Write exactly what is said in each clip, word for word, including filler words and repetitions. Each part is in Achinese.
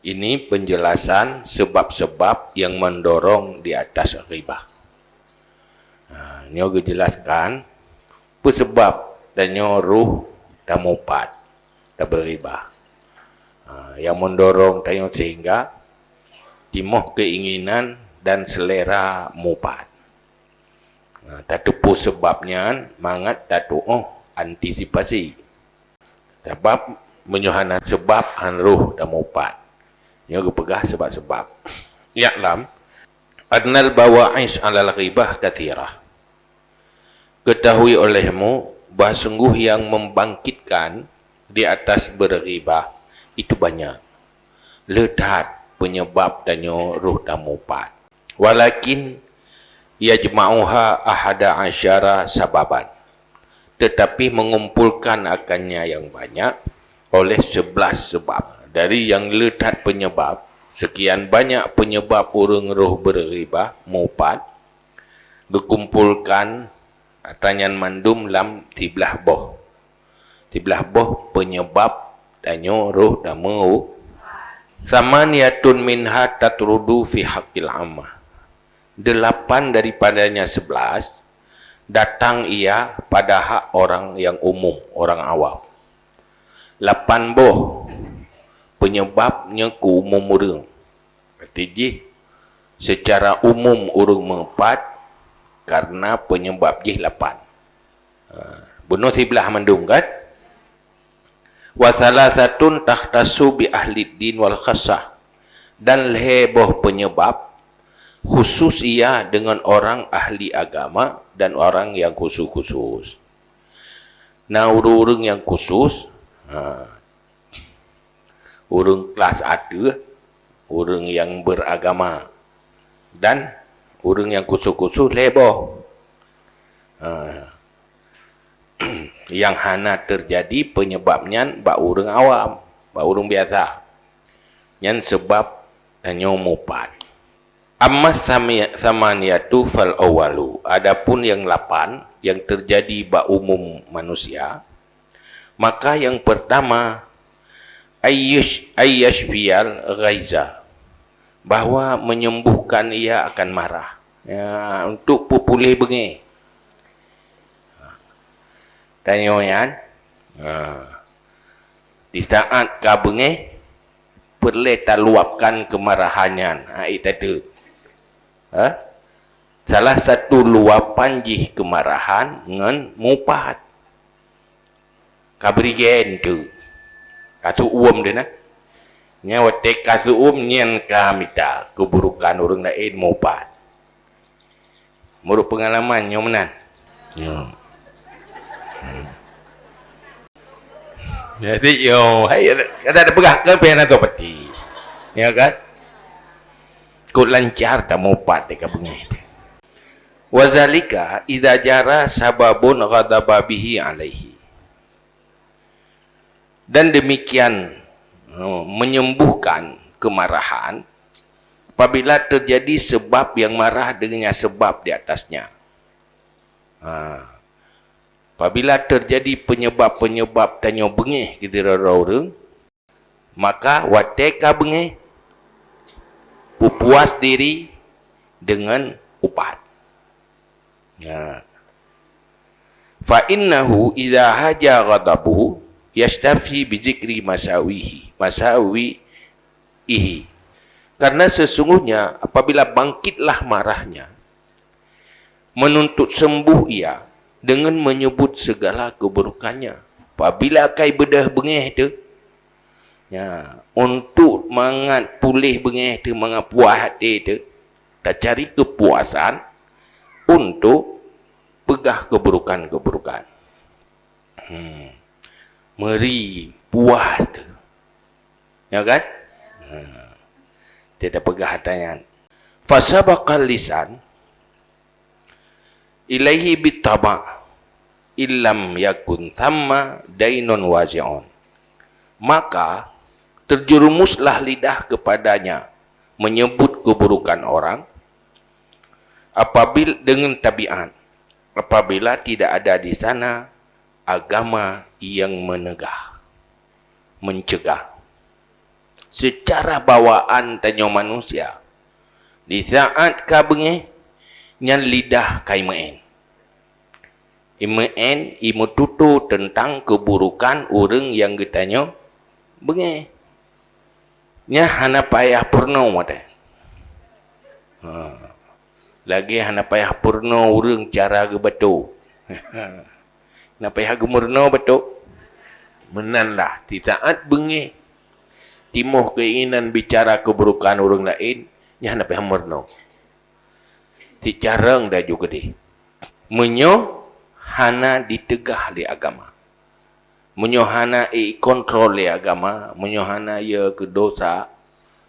Ini penjelasan sebab-sebab yang mendorong di atas ghibah. Ha, nyoe geujelaskan peusabab tanyoe roh tamupat, tabeuribah. Ha, yang mendorong tanyoe sehingga timoh keinginan dan selera mupat. Ha, tateupeue sabab nyan mangat tatuoh antisipasi. Sabab meunyoe hana sabab, han roh tamupat. Nyoe geupeugah sabab-sabab. I'lam annal bawa'is 'alal ghibah katsirah. Ketahui olehmu bahwa sungguh yang membangkitkan di atas berghibah itu banyak. Le that penyebab tanyoe roh tamupat. Walakin yajma'uha ahada asyara sababan. Tetapi mengumpulkan akannya yang banyak oleh sebelas sebab. Dari yang le that penyebab, sekian banyak penyebab ureuëng roh berghibah, mupat, geukumpulkan ata nyan mandum lam siblaih boh. Siblaih boh penyebab tanyoe roh tameu. Samaniyatun minha tatrudu fi haqqil ammah. Delapan daripadanya sebelas datang ia pada hak orang yang umum, orang awam. Lapan boh penyebabnya keu umum ureuëng. Berarti jih secara umum ureuëng meupat karena penyebab jih lapan. Ha, bunoe siblaih mandum kan? Wa salasatun takhtassu bi ahlid din wal khassah. Dan lhée boh penyebab khusus ia dengan orang ahli agama dan orang yang khusus-khusus. Nah, ureuëng-ureuëng yang khusus, ha, ureuëng kelas ateueh, ureuëng yang beragama, dan ureuëng yang khusus-khusus lhée boh. Ha. Nyang hana terjadi penyebab nyan bak ureuëng awam, bak ureuëng biasa. Nyan sebab tanyoe mupat. Amma sami-, samaniyatu fal awwalu, adapun yang lapan yang terjadi bak umum manusia, maka yang pertama, ayyush-, ayyashfiyal ghaiza, bahwa menyembuhkan ia akan marah. Ya, untuk peupuléh beungéh. Tanyoe nyan, ha, di saat ka beungéh, peureulée taluapkan keumarahan nyan. Ha, ék tateueb. Ha? Salah satu luapan jih keumarahan ngon mupat. Ka beurigen tu. Ka seuuem deh na. Nyan watée ka seuuem nyan ka mita keuburokan ureuëng laén mupat. Meunurot peungalaman nyoe meunan. Nyoe. Hmm. Jadi, yo, hai, ada, ada peugah ke pih na tu peti. Ya kan? Kok lancar tamupat deh ka beungéh teuh. Wazalika idza jara sababun ghadaba bihi alaihi. Dan demikian, oh, menyembuhkan kemarahan apabila terjadi sebab yang marah dengan sebab di atasnya. Ha. Apabila terjadi penyebab-penyebab tanyoe beungéh keu sidroe-droe ureuëng, maka watée ka beungéh, peupuas diri deungon upat. Ya. Fa innahu idza haja ghadabuhu yastafi bi zikri masawihi, masawihi. Karena sesungguhnya apabila bangkitlah marahnya, menuntut sembuh ia dengan menyebut segala keburukannya. Apabila kai beudôh beungéh teuh, ya, untuk mangat puléh beungéh teuh, mangat puas até teuh, tacari kepuasan untuk peugah keburukan-keburukan. Hmm. Meuri puas teuh. Ya kan? Ha. Dia dah peugah ata nyan. Fasabaqal lisan ilaihi bitaba illam yakun thamma dainun wazi'un. Maka terjerumuslah lidah kepadanya menyebut keburukan orang apabila dengan tabiat, apabila tidak ada di sana agama yang menegah, mencegah. Seucara bawaan tanyoe manusia, di saát ka beungéh, nyan lidah ka imeu'én. Imeu'én, imeututoe teuntang keuburokan ureuëng nyang geutanyoe beungéh. Nyan hana payah peurunoe watée. Ha. Lagée hana payah peurunoe ureuëng cara geubato. Hana payah geumeurunoe bato. Meunan lah, di saát beungéh, timoh keuinginan bicara keuburokan ureuëng laén, nyan hana payah meurunoe. Sicarông laju keudeh. Meunyoe hana diteugah lé agama, meunyoe hana ikontrol lé agama, meunyoe hana yö keu dosa,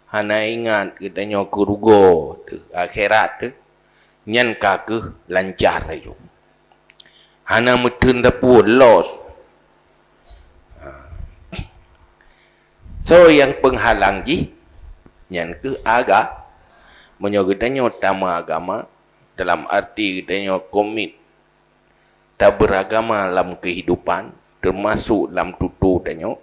hana ingat geutanyoe keu rugoe teuh, akhirat teuh, nyan ka kheueh lancar laju. Hana meuteun sapeue, los. Ha. Soe nyang peunghalang jih? Nyan kheueh aga-, meunyoe geutanyoe tameuagama, dalam arti geutanyoe komit tabeuragama lam keuhidupan, teumasok lam tutoe tanyoe,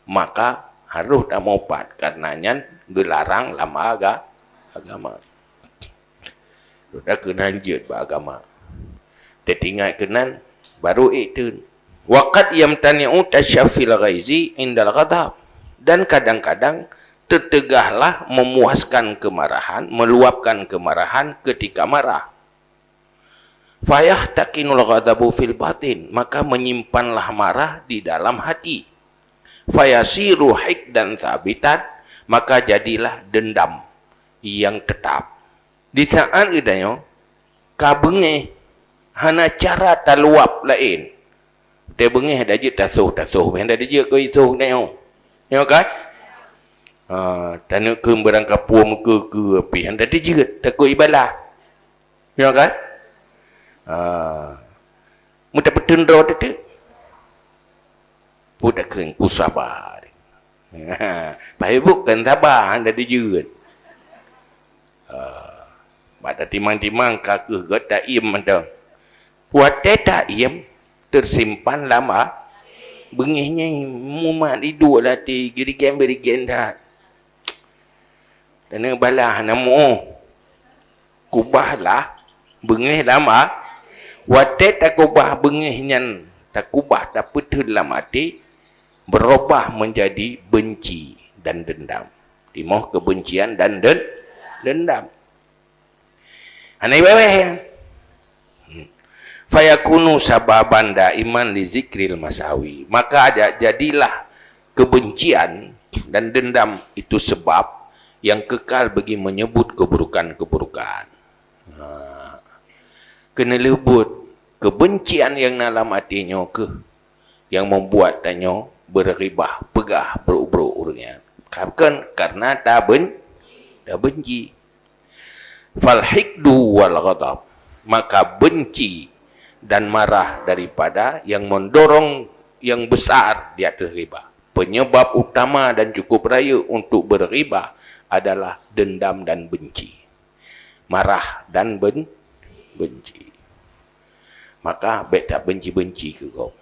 maka harôh tamupat, kareuna nyan geularang lam aga-, agama. Lôn takeunan jeuet bak agama. Teuingat keunan, baru ék teun. Wa qad yamtani'u tasyaffil ghaizi indal ghadab. Dan kadang-kadang teuteugahlah memuaskan keumarahan, meuluapkan keumarahan keutika marah. Fayahtakinul ghadabu fil batin, maka menyimpanlah marah di dalam hati. Fayasiru hikdan tsabitan, maka jadilah dendam yang tetap. Di saát geutanyoe ka beungéh, hana cara taluap laén. Teubeungéh dak jeuet tasoh-tasoh, meuhan dak jeuet keu isoh geutanyoe. Nyoe kan? Ha, taneuk keu beurangkapeue meukeue-keue pih, han dak jeuet, takot ibalah. Nyoe kan? Ha. Meutapeuteun droe teuteuek. Peue takheun ku saba. Pahék buet kon saba, han dak jeuet. Ah, bak tatimang-timang ka kheueh gét taiem mantong. Watée taiem, teusimpan lam a-, beungéh nyan mumat iduek lam até, geurigen-beurigen that. Taneuk balah hana muoh. Kubahlah beungéh lam a-, watée takubah beungéh nyan, takubah, tapeuteun lam até, berubah menjadi benci dan dendam. Timoh kebencian dan den-, dendam. Hana iwéh-wéh. Hmm. Fayakunu sababan daiman li zikril masawi. Maka ja-, jadilah kebencian dan dendam itu sebab yang kekal bagi menyebut keburukan-keburukan. Ha. Keuneulheueh buet, kebencian nyang na lam até nyoe kheueh nyang membuat tanyoe beuribah peugah brok-brok ureuëng nyan. Ka-, bukan karena taben-, tabenci. Fal hikdu wal ghadab, maka benci dan marah daripada yang mendorong yang besar di atas riba. Penyebab utama dan cukup raya untuk berriba adalah dendam dan benci. Marah dan ben-, benci. Maka bék tabenci-benci keu gob.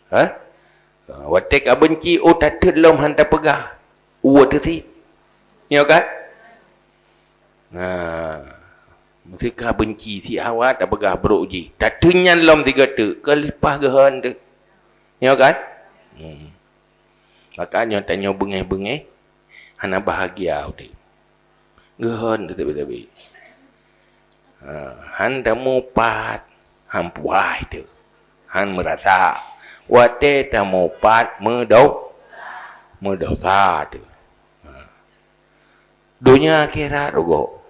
Ha? Ha, watée ka benci, oh, tateut lom han tapeugah. Uwa teusi. Nyoe kan? Nah, meusti ka benci si awak tapeugah brok jih. Tateunyan lom sigoe teuk, ka leupah geuhon teuk. Nyoe kan? Hmm. Maka nyoe tanyoe beungéh-beungéh, hana bahagia udeb. Geuhon teuk sabe-sabe. Ha, han tamupat, han puas teuk. Han meurasa. Watée tamupat, meudo-, meudosa teuk. Ha. Donya akhirat rugoe.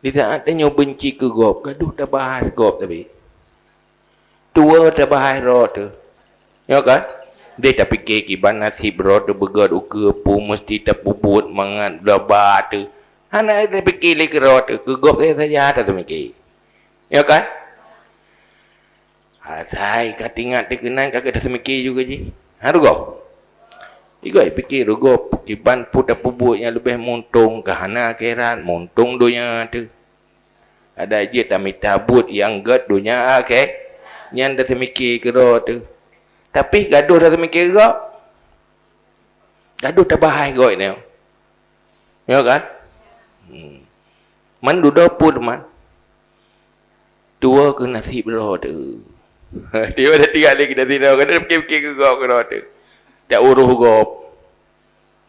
Di saát tanyoe benci keu gob, gadoh tabahas gob tabi. Tuwoe tabahai droe teuh. Nyoe kan? Deh tapike kiban naseb droe teuh beugét ukeue peue meusti tapeubuet mangat laba teuh. Hana tapike lé keu droe teuh, keu gob saja-saja tateumike. Nyoe kan? Asai ka teuingat teuh keunan ka geuh tateumike juga jih. Ha, rugoe. Igoe pike rugoe kiban peue tapeubuet nyang leubeh muntong ka hana akhirat, muntong donya teuh. Adak jeuet tamita buet nyang gét donya akhé, nyan tateumike keudroe teuh. Tapi gadoh tateumike gob. Gadoh tabahai gob nyoe. Ya kan? Hmm. Man dudoe pun man. Tuwoe keu nasib droe teuh. Tiba dah tinggai lé kita sinoe, kada pikir-pikir keu gob keu droe teuh. Tak uruh gob.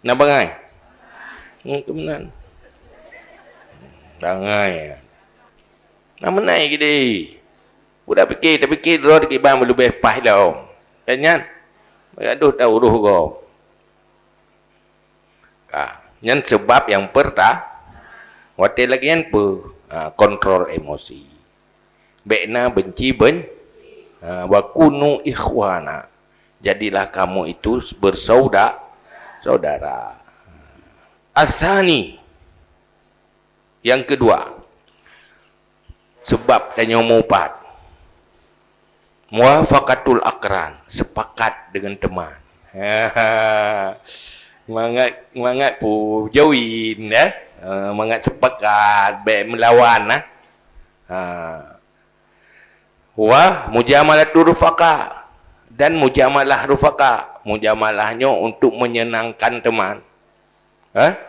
Na bangai? Hmm, tu meunan. Bangai. Na meunan gede. Udah pikir, tapi pikir droe teuh kiban leubeh paih lom. Dan nyan, gadoh tak uruh gob. Ha, nyan sebab nyang perta-, watée lagée nyan peue? Ha, kontrol emosi. Bék na benci ben-, ha, wa kunu ikhwana. Jadilah kamu itu bersauda-, saudara. Asani. Nyang keudua, sebab tanyoe mupat. Muwafaqatul aqran, sepakat dengan teman. Mangat, mangat pu join, eh? Ah, mangat sepakat, bék meulawan, eh? Ha. Wa mujamalatur rufaqa, dan mujamalah rufaqa. Mujamalah nyoe untuk menyenangkan teman. Ha?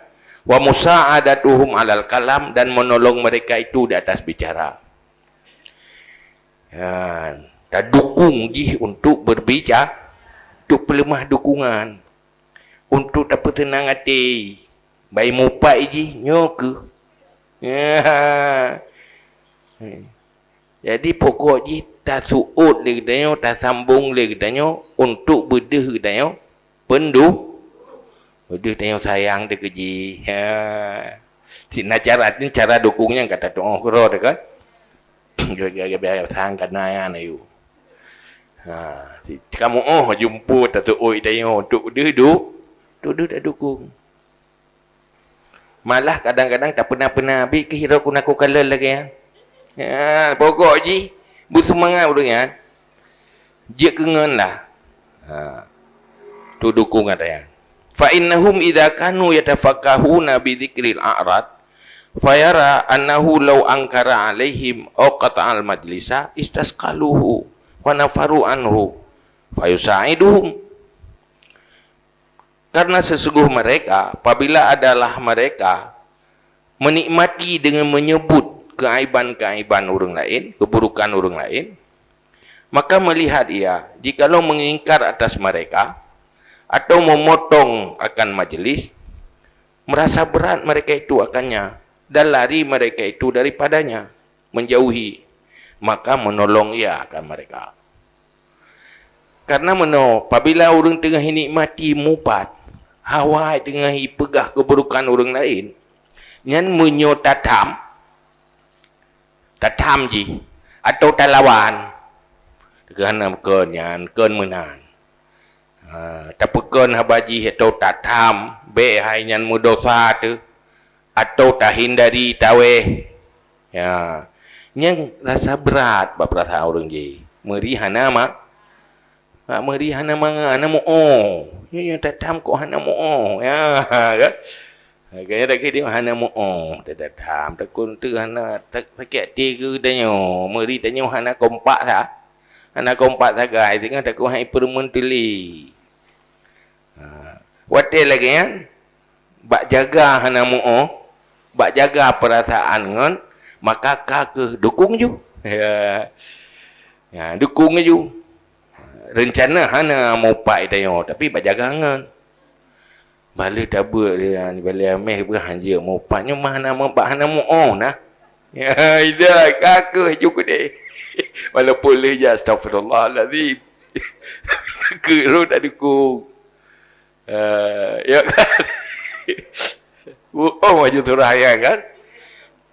Wa musa'adatuhum alal kalam, dan menolong mereka itu di atas bicara. Ha, tadukung jih untuk berbicara, untuk peuleumah dukungan, untuk tapeuseunang até. Bai mupat jih nyoe keuh. Ya. Jadi, pokok jih tasuot lé geutanyoe, tasambong lé geutanyoe untuk beudeuh geutanyoe pendu-, beudeuh tanyoe sayang teuh keu jih. Ha. Sinan cara, cara dukung nyan ka tatuoh keudroe teuh kan. Sang ka na nyan ayue. Ha, si-, kamoe oh jumpa tasuot tanyoe untuk beudeuh du-, untuk beudeuh tadukung. Malah kadang-kadang tapeuna-peuna, "Bit keuh sidroe keu na kukalon lagée nyan." Ya, pokok jih beuseumangat ureuëng nyan. Jeuet keu ngon lah. Ha. Tu dukung ata nyan. Fa innahum idza kanu yatafaqqahuna bi dzikril a'rad, fayara annahu law ankara alaihim aw qata'al majlisa istasqaluhu wa nafaru anhu fayusa'iduhum. Karena sesungguh mereka, apabila adalah mereka menikmati dengan menyebut keaiban-keaiban ureuëng laén, keburukan ureuëng laén, maka melihat ia, jikalau mengingkar atas mereka, atau memotong akan majlis, merasa berat mereka itu akannya, dan lari mereka itu daripadanya, menjauhi, maka menolong ia akan mereka. Karena meunoe, apabila ureuëng teungoh nikmati mupat, hawa teungoh ipeugah keuburukan ureuëng laén, nyan meunyoe tatham, tatham jih, atau talawan, keuhana kon nyan, kon meunan. Ha, tapeukon haba jih atau tatham, bék hai nyan meudosa teuh, atau tahindari taweh. Ya. Nyang rasa brat bak peurasaan ureuëng jih. Meuri hana ma-, ha, meuri hana mangat, hana muoh. Nyoe nyang tatham kok hana muoh. Ya, kan? Makanya tak kira hana muoh, tatham, takon teuh hana, tak, sakét até keu tanyoe. Meuri tanyoe hana kompak sa. Hana kompak sagai, teungoh takon hai peureumeun tuli. Ha. Watée lagée nyan, bak jaga hana muoh, bak jaga peurasaan ngon, maka ka keuh dukung ju. Ya. Ya, dukung ju. Reuncana hana mupat tanyoe, tapi bak jaga ngon. Bale tabeuet dia, bale ameh beuh hanjeuet mupat. Nyoe mah hana mupat, hana muoh nah. Ya, ida, ka keuh ju keudeh. Walaupun lheueh jak, astagfirullahalazim. Keu lôn tak dukung. Eh, ya kan? Oh, maju surah ya kan?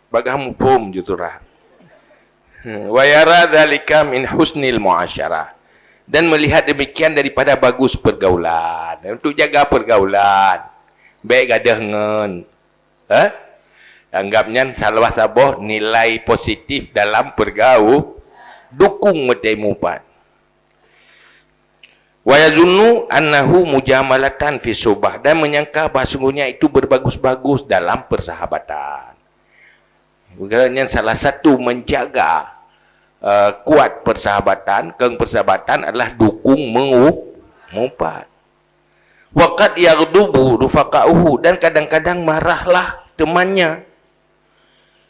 Bagah muphom ju surah. Hmm, wa yara dzalika min husnil muasyarah. Dan melihat demikian daripada bagus pergaulan. Untuk jaga pergaulan. Baik gadah ngon. Eh? Anggap nyan salah saboh nilai positif dalam pergau-, dukung meutemu pat. Wa yazunnu annahu mujamalatan fi suhbah, dan menyangka bahwa sungguhnya itu berbagus-bagus dalam persahabatan. Bukan nyan salah satu menjaga, eh, kuat persahabatan, keng persahabatan adalah dukung mengu-, mupat. Wa qad yaghdubu rufaqa'uhu, dan kadang-kadang marahlah temannya.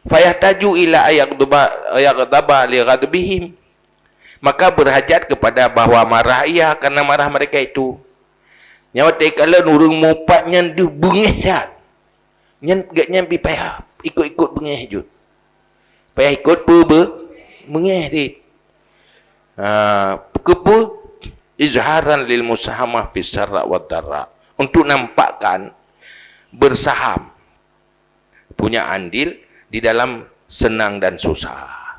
Fayahtaju ila ayaghdaba, ayaghdaba li ghadabihim. Maka berhajat kepada bahwa marah ia karena marah mereka itu. Nyawa takalon ureuëng mupat nyan deuh beungéh that. Nyan gobnyan pih payah ikot-ikot beungéh jeuet. Payah ikot peue be-, beungéh cit. Ha, keupeue? Izharan lil musahamah fis sarra wad darra. Untuk nampakkan bersaham, punya andil di dalam senang dan susah.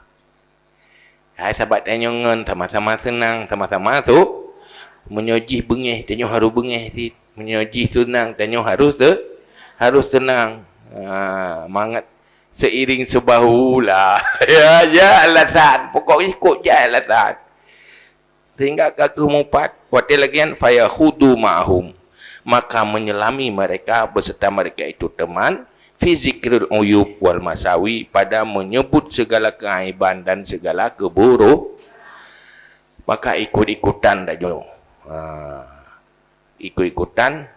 Hai sahabat tanyoe ngon sama-sama senang, sama-sama tu. Meunyoe jih beungéh, tanyoe harus beungéh cit. Meunyoe jih senang, tanyoe harus te-, harus senang. Ha, mangat seiring sebahu lah. Ya, ya alasan. Pokoknya ikut je alasan. Sehingga ka kheueh mupat. Watée lagée nyan, fayakhudu ma'ahum. Maka menyelami mereka beserta mereka itu teman, fi zikril uyub wal masawi, pada menyebut segala keaiban dan segala keburuk. Maka ikut-ikutan tanyoe. Ha. Ikut-ikutan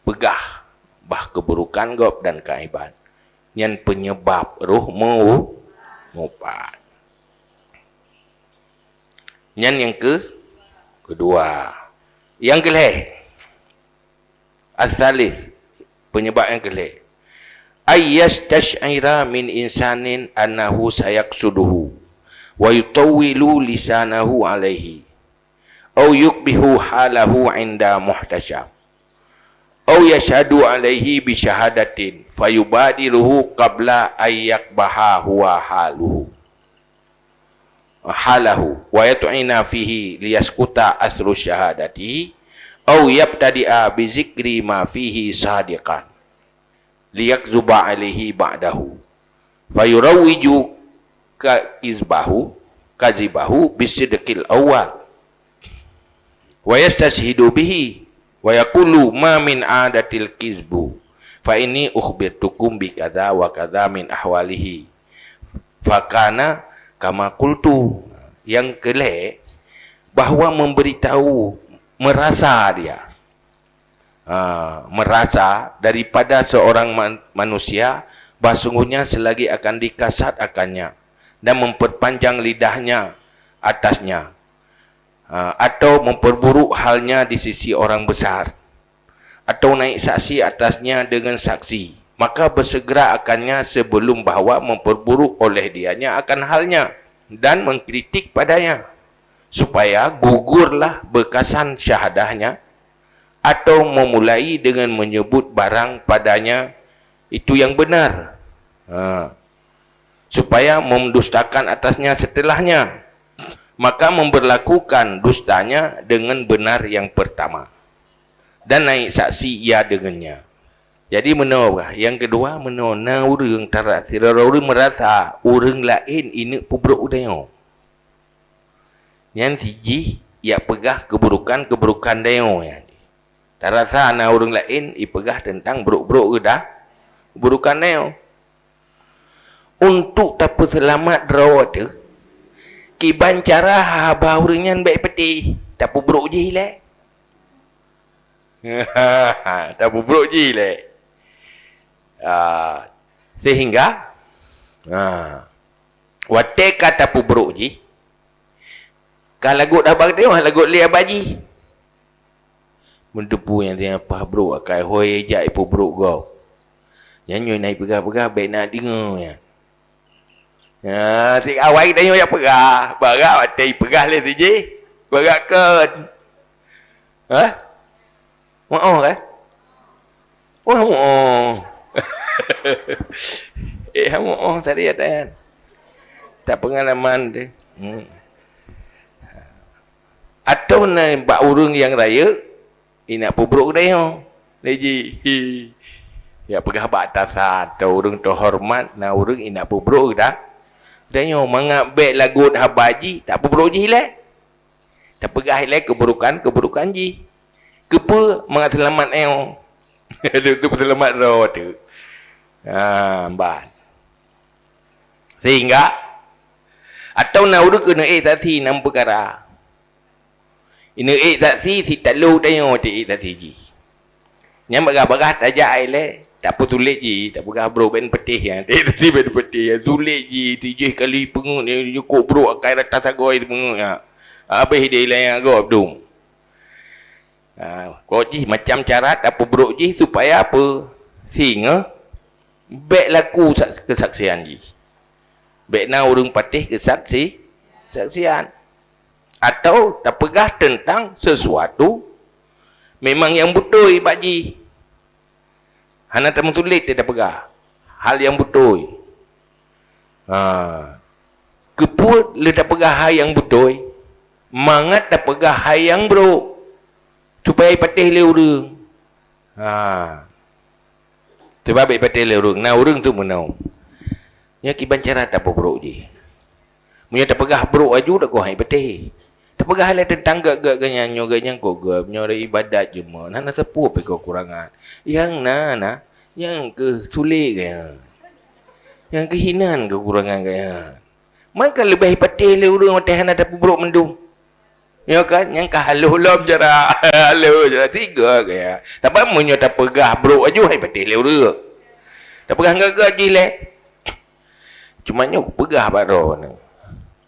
peugah bah keburukan gob dan keaiban. Nyan penyebab roh mu-, mupat. Nyan nyang ke-, kedua. Nyang keulhée. As-salis, penyebab nyang keulhée. Ay yastash'ira min insanin annahu sayaqsuduhu wa yutawwilu lisanahu alaihi. Au yukbihu halahu inda muhtasyam. Au yashhadu alaihi bi syahadatin fayubadiruhu qabla ay yakbaha huwa haluhu. Halahu wa yat'ina fihi liyaskuta asru syahadatihi, au yabtadi'a bi zikri ma fihi sadiqan, liyakzuba alaihi ba'dahu, fayurawwiju ka-, kizbahu, kazibahu bisidqil awwal, wa yastashhidu bihi, wa yaqulu ma min adatil kizbu, fa inni ukhbirtukum bi kadza wa kadza min ahwalihi, fakana kama qultu. Nyang keulhée, bahwa memberitahu merasa dia, ha, merasa daripada seorang man-, manusia, bah sungguhnya selagi akan dikasat akannya dan memperpanjang lidahnya atasnya, ha, atau memperburuk halnya di sisi orang besar, atau naik saksi atasnya dengan saksi, maka bersegera akannya sebelum bahwa memperburuk oleh dianya akan halnya dan mengkritik padanya, supaya gugurlah bekasan syahadahnya, atau memulai dengan menyebut barang padanya itu yang benar, ha, supaya mendustakan atasnya setelahnya, maka memberlakukan dustanya dengan benar yang pertama, dan naik saksi ia dengannya. Jadi, meunoe bah, nyang keudua, meunoe na ureuëng tara-, sidroe ureuëng meurasa ureuëng laén ineuk peubrok u tanyoe. Nyan sijih jak peugah keuburukan-keuburukan tanyoe nyan. Tarasa na ureuëng laén ipeugah teuntang brok-brok geudah keuburukan tanyoe. Untuk tapeuseulamat droe teuh, kiban cara haba ureuëng nyan bék peutéh, tapeubrok jih lé. Tapeubrok jih lé. Ah, sehingga, ah, watée ka tapeubrok jih, ka lagot haba geutanyoe, lagot lé haba jih. Meuteupeue nyang teunyang paih brok akai hôi jak ipeubrok gob. Nyan nyoe na ipeugah-peugah bék na deungoe nyan. Nyan, si awai geutanyoe jak peugah, barak watée ipeugah lé sijih, barak kon. Hah? Muoh kan? Wah, muoh. Eh, muoh tadi ada kan? Tak pengalaman tu. Hmm. Atau na bak ureuëng nyang rayeuk, inak peubrok geutanyoe. Lé jih, hi. Ya peugah bak atasan, atau ureuëng teuhoreumat, na ureuëng inak peubrok geuda-, geutanyoe. Mangat bék lagot haba jih, tak peubrok jih lé. Tapeugah ilée keuburukan-keuburukan jih. Keupeue? Mangat seulamat nyoe. Untuk seulamat droe teuh. Ha, ban. Sehingga, atau na ureuëng keuneuk ék saksi nam peukara. Ineuk ék saksi sitalo tanyoe teuh ék saksi jih. Nyang bagah-bagah tajak ilée, tapeutuléh jih, tapeugah brok bèk neupatéh nyan. Teuntèe bèk neupatéh nyan, tuléh jih, tijih kali peungeut, jukok brok akai rata sagoe peungeut nyan. Habéh idéh ilée nyan gob dum. Ha, kok jih macam cara tapeubrok jih supaya apa? Singoh bèk laku sak-, keusaksian jih. Bèk na ureuëng patéh keusaksi-, saksian. Atau tapeugah teuntang sesuatu memang nyang beutôi bak jih. Hana tameutuléh teuh tapeugah hal nyang beutôi. Ha. Keupeue lé tapeugah hai nyang beutôi? Mangat tapeugah hai nyang brok, supaya ipatéh lé ureuëng. Ha. Sebab ipatéh lé ureuëng, na ureuëng tu meunoe. Nyoe kiban cara tapeubrok jih. Meunyoe tapeugah brok aju, dak keuh hai ipatéh. Tapeugah lé teuntang gét-gét geuh nyan, nyoe gét nyan kok gét, nyoe ibadat jeumeuet, hana sapeue pih kekurangan. Nyang na, na, nyang keuh sulet gét nyan. Nyang keuh hinan kekurangan gét nyan. Man ka leubeh ipatéh lé ureuëng watée hana tapeubrok mandum. Nyoe kan, nyang ka haloh lom jarak. Haloh jarak tiga gaya. Tapi meunyoe tapeugah brok aju hai patéh lé ureuëng. Tapeugah gét-gét jih lé. Cuma nyoe kupeugah bak droeneuh.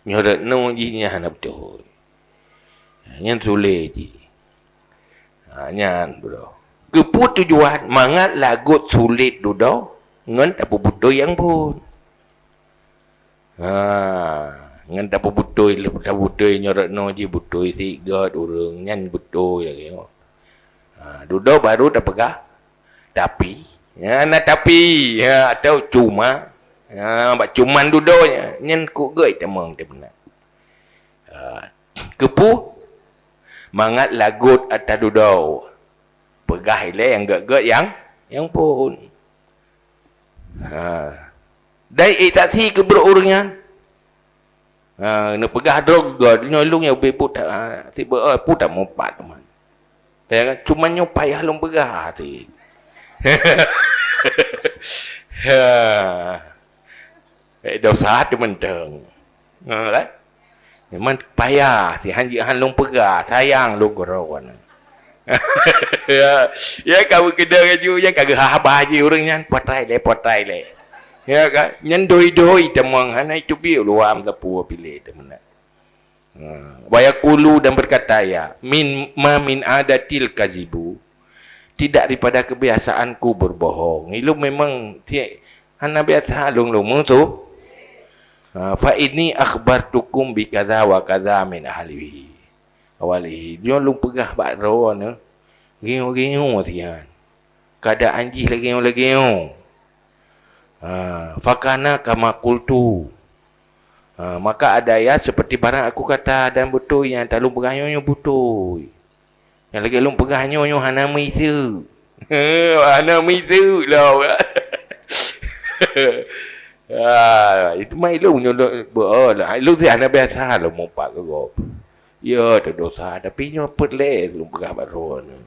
Nyoe rot nu jih nyan hana beutôi. Nyan sulet jih. Ha, nyan bro. Keupeue tujuan mangat lagot sulet dudoe ngon tapeubeutôi nyang phon. Ha, ngon tapeubeutôi, tapeubeutôi nyoe rot nu jih beutôi sit gét ureuëng nyan beutôi lagée nyoe. Ha, dudoe baru tapeugah tapi. Ha, na tapi. Ha, atau cuma. Ha, bak cuman dudoe nyan. Nyan kok gét tamong teuh meunan. Ha, keupeue? Mangat lagot atra dudoe. Peugah ilée nyang gét-gét nyang, nyang phon. Ha. Dan ék saksi keu brok ureuëng nyan. Ha, neupeugah droe gét, nyoe lôn nyang ubé put, ha, tiba, oh, put tak mupat teuma. Ya kan? Cuma nyoe payah lôn peugah ti. Ha. Eh, dosa tu mantong. Ha, kan? Memang payah, si han, han lôn peugah, sayang lôn keudroe. Ya, ya ka beukeudong laju, ya ka geuhah-hah jih ureuëng nyan, potrai lé, potrai lé. Ya kan? Nyan doi-doi tamong, hana iteubiet luwa meusapeue piléh teuma. Ha. Wa yaqulu, dan berkata ia, min, ma min adatil kazibu, tidak daripada kebiasaanku berbohong. Ilôn memang ti-, hana biasa lôn lôn tu. Ha, fa inni akhbartukum bi kadza wa kadza min ahlihi. Awalihi. Nyoe lôn peugah bak droeneuh, gingoe-gingoe sian. Keadaan jih lagée nyoe, lagée nyoe. Ha, fakana kama qultu. Ha, maka ada ya seperti barang aku kata dan beutôi nyang talôn peugah nyoe, nyoe beutôi. Nyang lagée lôn peugah nyoe, nyoe hana meuiseuk. Hana meuiseuk lom. Ha, itu mah ilôn nyoe lôn, beuh, lah, ilôn sih hana biasa lôn mupat keu gob. Ya, teudosa, tapi nyoe peuet lé lôn peugah bak droeneuh.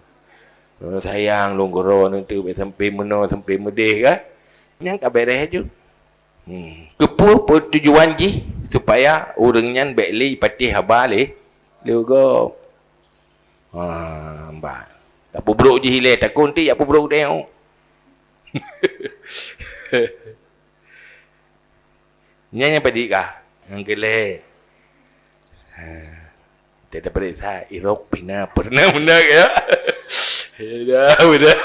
Eh, sayang lôn keu droeneuh tu, bèk sampai meunoe, sampai meudeh kan. Nyang ka beres ju. Hmm. Keupeue peutujuan jih supaya ureuëng nyan bèk lé ipatéh haba lé, lé gob. Ha, bah. Tapeubrok jih ilée, takot ti tapeubrok teuh. Nyan nyang padit kah? Nyang keu lhèe. Ha. Teupeuriksa irok pih na peureunah meunan ya. Ya, udah.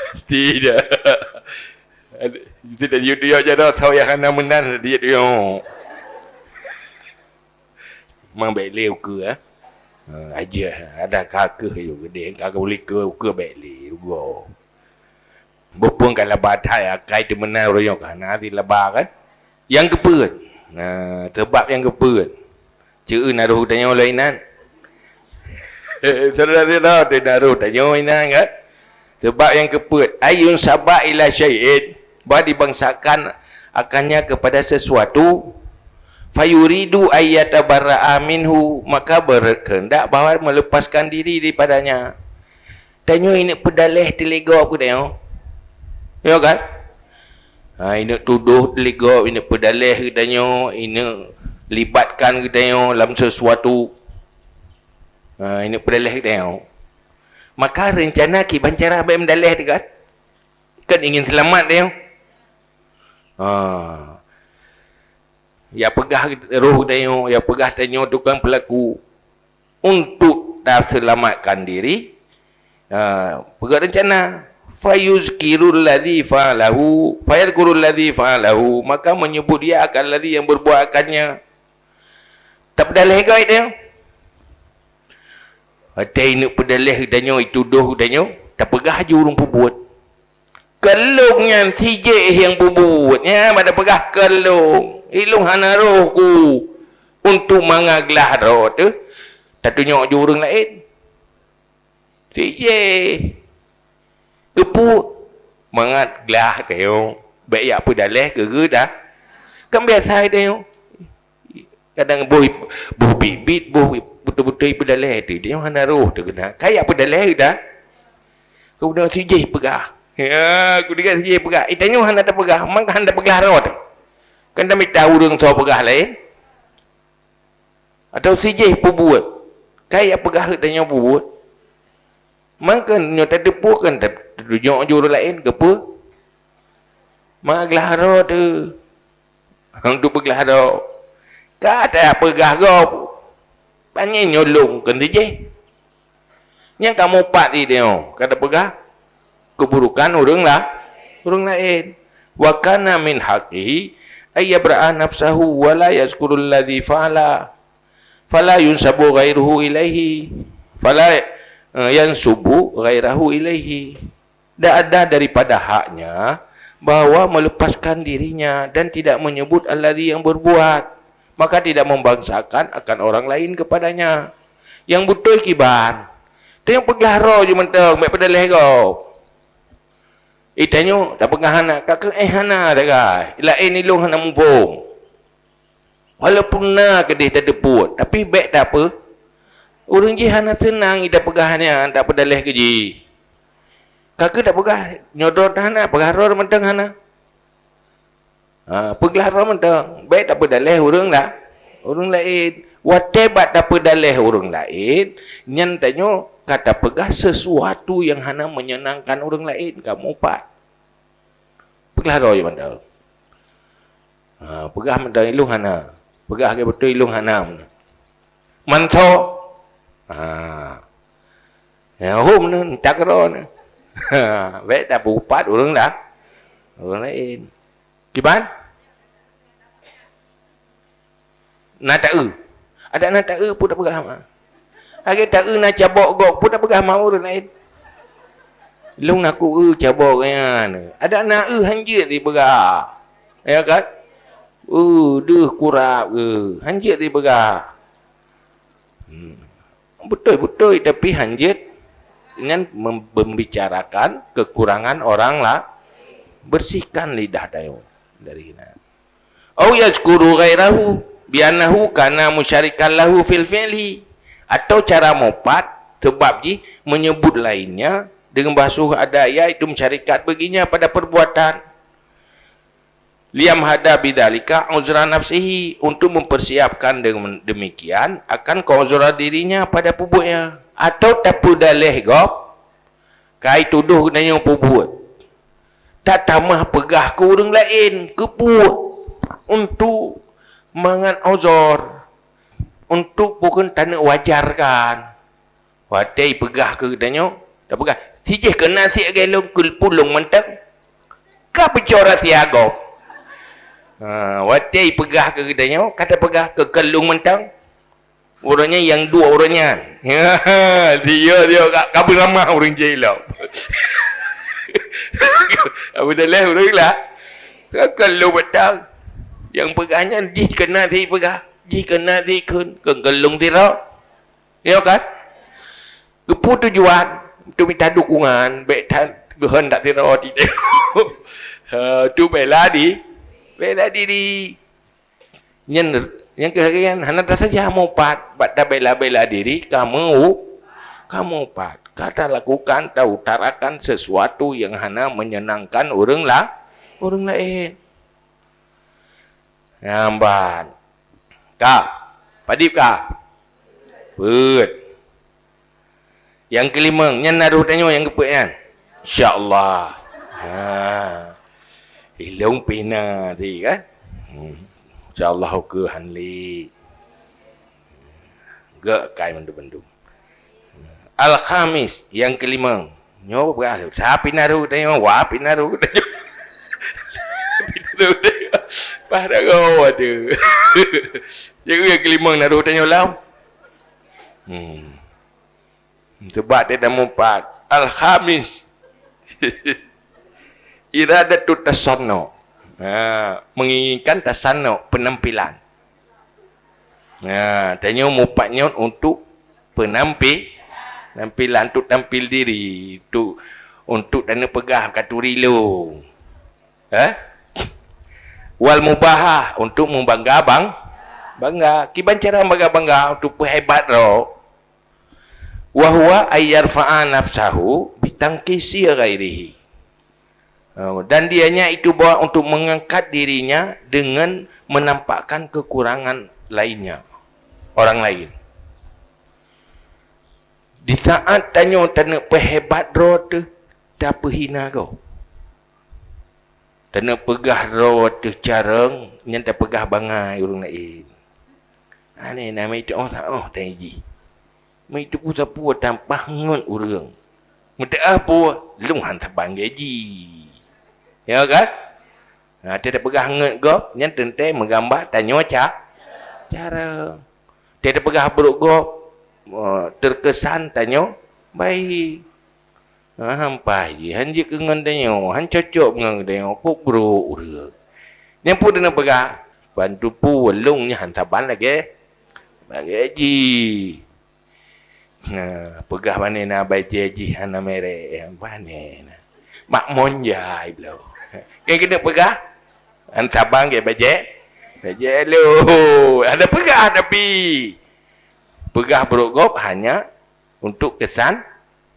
Pasti dah. Itu tadi tu ya, jadi saw yang hana meunan dia tu. Memang bèk lé ukeue, eh. Ha, aja ada ka keuh yue geude, ka geulikeu ukeue bèk lé ugoe. Bukon ka laba that akai teuh meunan uroe nyoe ka hana sit laba kan. Nyang keupeuet. Nah, sabab nyang keupeuet. Ceu na roh tanyoe lom inan. Saudara-saudara, teu na roh tanyoe inan kan. Sebab nyang keupeuet, ayun saba ila syai'in, bah dibangsakan akannya kepada sesuatu, fayuridu ayyatabarra'a minhu, maka berkehendak bahwa melepaskan diri daripadanya. Tanyoe ineuk peudaleh teuligok keu tanyoe. Ya kan? Ha, ineuk tudoh teuligok, ineuk peudaleh keu tanyoe, ineuk libatkan keu tanyoe lam sesuatu. Ha, ineuk peudaleh keu tanyoe. Maka reuncana kiban cara bèk meudaleh teuh kan? Kan ingin seulamat tanyoe. Ha. Ya peugah roh tanyoe, ya peugah tanyoe tukang peulaku. Untuk taseulamatkan diri, ha, peugah reuncana. Fayuzkirul ladzi fa'alahu, fayadhkurul ladzi fa'alahu, maka menyebut dia akan ladzi yang berbuat akannya. Tapeudaleh gob tanyoe. Watèe ineuk peudaleh tanyoe, itudoh tanyoe, tapeugah ju ureueng peubuet. Keu lôn nyan si jih nyang peubuet. Nyan bak tapeugah keu lôn. Ilôn hana roh ku untuk mangat glah droe teuh tatunyok ju ureueng laén. Si jih. Keupeue? Mangat glah tanyoe. Bèk jak peudaleh keu geuh dah. Kan biasa tanyoe. Kadang boh, boh biet-biet, boh beutôi-beutôi peudaleh teuh. Tanyoe hana roh teuh keunan. Ka jak peudaleh dah. Keumudian si jih peugah. Ya, keumudian si jih peugah. Eh, tanyoe hana tapeugah. Mangka hana tapeugah droe teuh. Kan tamita ureueng soe peugah laén. Atawa si jih peubuet. Ka jak peugah tanyoe peubuet. Mangka nyoe tateupeue kan ta-, tatunyok ju ureueng laén keupeue? Mangat glah droe teuh. Untuk peuglah droe. Ka tapeugah gob. Panyang nyoe lôn keu si jih. Nyan ka mupat di tanyoe, ka tapeugah keuburukan ureueng la-, ureueng laén. Wa kana min haqqihi ay yabra'a nafsahu wa la yazkurul ladzi fa'ala. Fala yunsabu ghairuhu ilaihi. Fala, eh, yansubu ghairahu ilaihi. Dan ada daripada haknya bahwa melepaskan dirinya dan tidak menyebut alladzi yang berbuat, maka tidak membangsakan akan orang lain kepadanya. Nyang beutôi kiban? Tanyoe peuglah droe ju mantong, bèk peudaleh gob. Eh, tanyoe tapeugah hana, ka keuh éh hana tagai. Laén ilôn hana muphom. Walaupun na keudeh tateupeue, tapi bèk tapeue. Ureueng jih hana seunang ita peugah nyan, tapeudaleh keu jih. Ka keuh tapeugah, nyoe droe hana, peugah droe mantong hana. Ha, peuglah droe mantong, bèk tapeudaleh ureueng la-, ureueng laén. Watèe bak tapeudaleh ureueng laén, nyan tanyoe ka tapeugah sesuatu nyang hana menyenangkan ureueng laén, ka mupat. Peuglah droe mantong. Ha, peugah mantong ilôn hana. Peugah lagèe beutôi ilôn hana. Manso. Ha. Ya, hom ni, tak kero ni. Ha, bèk tapeuupat ureueng dah. Ureueng laén. Kiban? Na taeu. Adak na taeu pun tapeugah ma. Lagèe taeu na cabok gob pun tapeugah ma ureueng laén. Lôn na ku eu cabok nyan. Adak na eu hanjeuet dipeugah. Ya kan? Eu deuh kurab eu hanjeuet dipeugah. Hmm. Beutôi-beutôi tapi hanjeuet nyan mem-, membicarakan kekurangan orang la-, bersihkan lidah tayo dari na. Au yazkuru ghairahu bi annahu kana musyarikan lahu fil fi'li. Atau cara mupat, sebab jih menyebut lainnya dengan bahasa ada, yaitu mensyarikat baginya pada perbuatan. Liyamhada bidzalika uzra nafsihi, untuk mempersiapkan dengan demikian akan keuzra dirinya pada peubuetnya. Atau tapeudaleh gob, kai tudoh geutanyoe peubuet. Tatamah peugah keu ureueng laén, keupeue? Untuk mangat uzur, untuk bukon taneuk wajarkan. Watèe ipeugah keu geutanyoe, tapeugah, "Si jih keunan si agèe lôn keu pulông mantong." Ka peucora siagoe. Ha, watèe ipeugah keu geutanyoe, ka tapeugah keu keulông mantong. Ureueng nyan nyang duek ureueng nyan. Dia, dia ka, ka beuramah ureueng jih lom. Abu Daleh ureueng lah. Ka keulông mantong. Nyang peugah nyan jih keunan si peugah, jih keunan si kheun, keu keulông sidroe. Ya kan? Keupeue tujuan? Untuk mita dukungan, bèk that geuhon that sidroe teuh. Ha, tu bela di, bela diri. Nyan, nyang keu harian hana tasaja mupat, bak tabela-bela diri, kamu, kamu pat. Ka talakukan, tautarakan sesuatu nyang hana menyenangkan ureueng la-, ureueng laén. Nyan ban. Ka. Padib ka? Peuet. Nyang keulimong, nyan na roh tanyoe nyang geupeuet nyan. Insya Allah. Ha. Ilong pih na ti kan? Hmm. Insya Allah ke hanli. Gak kai mandum-mandum. Al-khamis, nyang keulimong. Nyoe bah, sa pih na roh tanyoe, wa pih na roh tanyoe. Pih na roh tanyoe. Pah dah roh tu. Jadi nyang keulimong na roh tanyoe lam. Hmm. Sebab dia dah mumpat. Al-khamis. Iradatut tasannu. Ha, menginginkan tasannu, penampilan. Ha, tanyoe mumpat nyoe untuk penampi-, penampilan, untuk tampil diri, untuk, untuk tanyoe peugah katuri lôn. Eh? Wal mubahah, untuk membangga bang-, bangga. Kiban cara bangga-bangga, untuk peuhebat droe. Wa huwa ay yarfa'a nafsahu bitanqisi ghairihi. Oh, dan dianya itu bahwa untuk mengangkat dirinya dengan menampakkan kekurangan lainnya, orang lain. Di saat tanyoe taneuk peuhebat droe teuh, tapeuhina gob. Taneuk peugah droe teuh carông, nyan tapeugah bangai ureuëng laén. Aneh na meuitu oh sa oh tai jih. Meuitu peue sapeue tampah ngon ureuëng. Meuteuah peue lôn han saban gaji. Ya kan? Ha, teuh tapeugah ngon gob, nyan teuntée meugamba tanyoe ca-, carông. Teuh tapeugah brok gob, eh, terkesan tanyoe baik. Ha, hampa jih, han jeuet keu ngon tanyoe, han cocok ngon tanyoe, kok brok ureuëng. Nyang peue taneuk peugah, bantu peue lôn nyan han saban lagée, lagée jih. Nah, peugah bani na bajée jih hana merek, bani na. Mak monjai bloe. Nyang keuneuk peugah, han saban lagée bajée, bajée lôn. Hana peugah tapi. Peugah brok gob hanya untuk kesan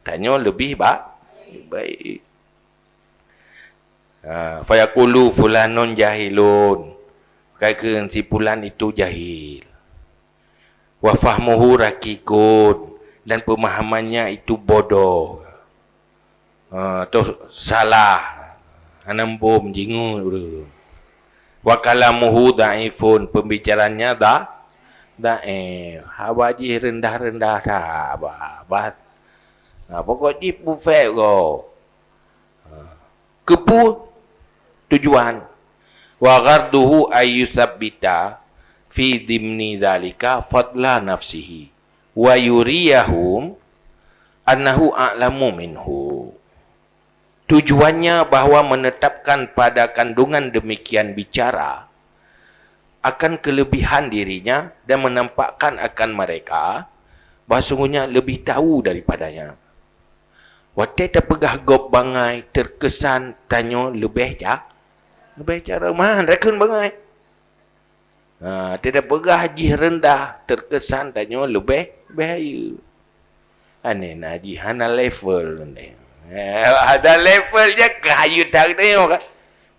tanyoe leubeh ba-, baik. Ha, fayaqulu fulanun jahilun. Pakon si pulan itu jahil. Wa fahmuhu raqiqun. Dan pemahamannya itu bodoh. Ha, toh salah. Hana muphom, jingeut ureuëng. Wa kalamuhu dhaifun, pembicaranya dha-, dhaif. Haba jih rendah-rendah that, bah, bah. Ha, pokok jih peuphét gob. Ha. Keupeue tujuan? Wa gharduhu ayyusabbita fi dhimni dzalika fadla nafsihi wa yuriyahum annahu a'lamu minhu. Tujuannya bahwa menetapkan pada kandungan demikian bicara akan kelebihan dirinya dan menampakkan akan mereka bahwa sungguhnya lebih tahu daripadanya. Watée tapeugah gob bangai, terkesan tanyoe leubeh ca-, leubeh carông, man rakheun bangai. Ha, teuh tapeugah jih rendah, terkesan tanyoe leubeh, leubeh hayeue. Aneh na jih hana level. Hana level je keu hayeue that tanyoe kan.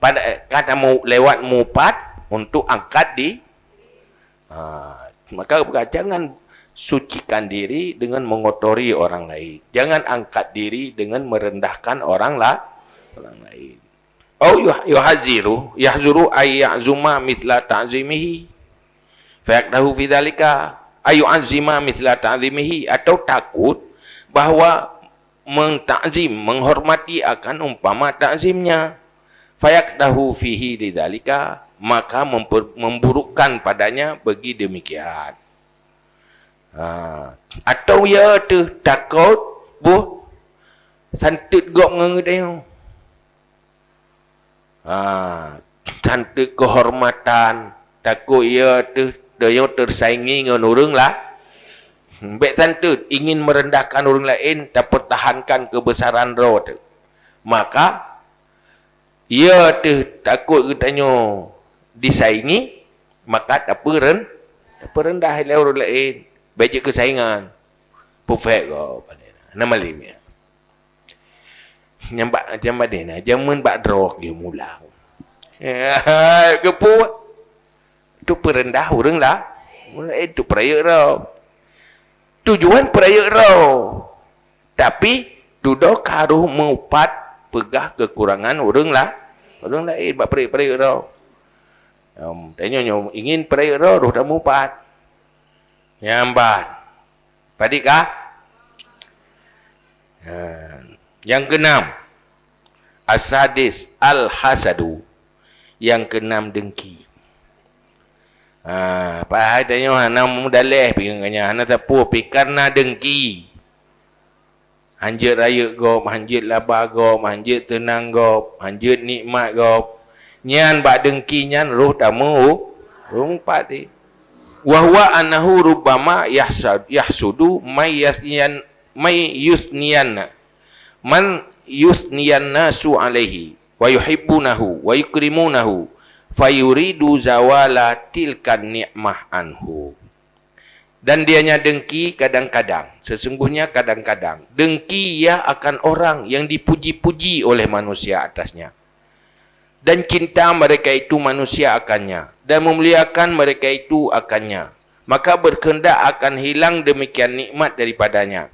Pada, ka tamu-, lewat mupat untuk angkat di-, ha, maka jangan sucikan diri dengan mengotori orang lain. Jangan angkat diri dengan merendahkan orang la-, orang lain. Au yuh-, yuhadziru, yahdzuru ay ya'zuma mithla ta'zimihi. Fayaqdahu fi dzalika, ay yu'azzima mithla ta'zimihi, atau takut bahwa mentakzim, menghormati akan umpama takzimnya. Fayaqdahu fihi lidzalika, maka memper-, memburukkan padanya bagi demikian. Ha, atau ya teuh takot boh santet gob ngon geutanyoe. Ha, santet kehormatan, takot ya teuh tanyoe tersaingi ngon ureuëng la-, bék santet, ingin merendahkan ureuëng laén, tapertahankan kebesaran droe teuh. Maka, ya teuh takot geutanyoe disaingi, maka tapeuren-, tapeurendah lé ureuëng laén. Bék jeuet keu saingan. Peuphét gob. Nama lé nyan? Nyang bak, nyang bak deh na, jameun bak droe geumulang. Keupeue? Untuk peurendah ureuëng la-, ureuëng laén, untuk peurayeuk droe. Tujuan peurayeuk droe. Tapi dudoe ka roh meupat peugah keukurangan ureuëng la-, ureuëng laén bak peureuk-peureuk droe. Em, tanyoe nyoe ingin peureuk droe, roh tameupat. Nyang ban. Padikah? Ha. Nyang keenam. Asadis, al-hasadu. Nyang keenam, dengki. Ha, padahai tanyoe hana mudaleh pih ngon nyan, hana sapeue pih, karena dengki. Hanjeuet rayeuk gob, hanjeuet laba gob, hanjeuet teunang gob, hanjeuet nikmat gob. Nyan bak dengki nyan roh tameu-, roh meupat. Wa huwa annahu rubbama yahsad-, yahsudu may yathniyan-, may yuthniyan, man yuthniyan nasu alaihi, wa yuhibbunahu, wa yukrimunahu, fayuridu zawala tilkan ni'mah anhu. Dan dianya dengki kadang-kadang, sesungguhnya kadang-kadang, dengki ia akan orang yang dipuji-puji oleh manusia atasnya. Dan cinta mereka itu manusia akannya, dan memuliakan mereka itu akannya, maka berkehendak akan hilang demikian nikmat daripadanya.